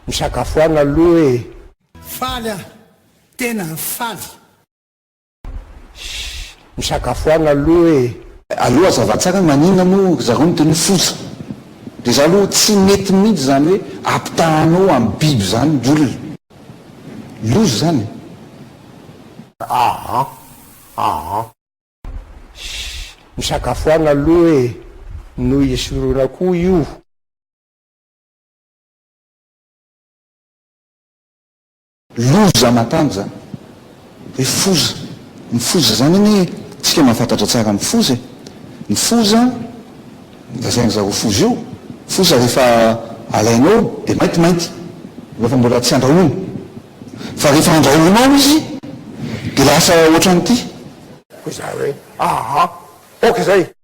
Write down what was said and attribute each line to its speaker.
Speaker 1: Misakafoana aloha e!
Speaker 2: Faly aho, tena faly.
Speaker 1: Shh, misakafoana aloha e!
Speaker 3: Aloha hazava tsara hoe maninona moa ry zareo miteny hoe foza. Dia za aloha tsy mety mihitsy izany hoe ampitahanao amin'ny biby izany ny olona. Loza izany e!
Speaker 1: Aa aa. Shh, misakafoana aloha e! No hisoroana koa io.
Speaker 3: Loza aman-tany zany hoe foza. Ny foza zany anie tsika mahafantatra tsara ny foza e. Ny foza, lazain'ny zareo foza io, foza rehefa alainao dia maintimainty rehefa mbola tsy andrahoina. Fa rehefa andrahoinao izy dia lasa ohatran'ity.
Speaker 1: Hoy za hoe, aa, ok zay.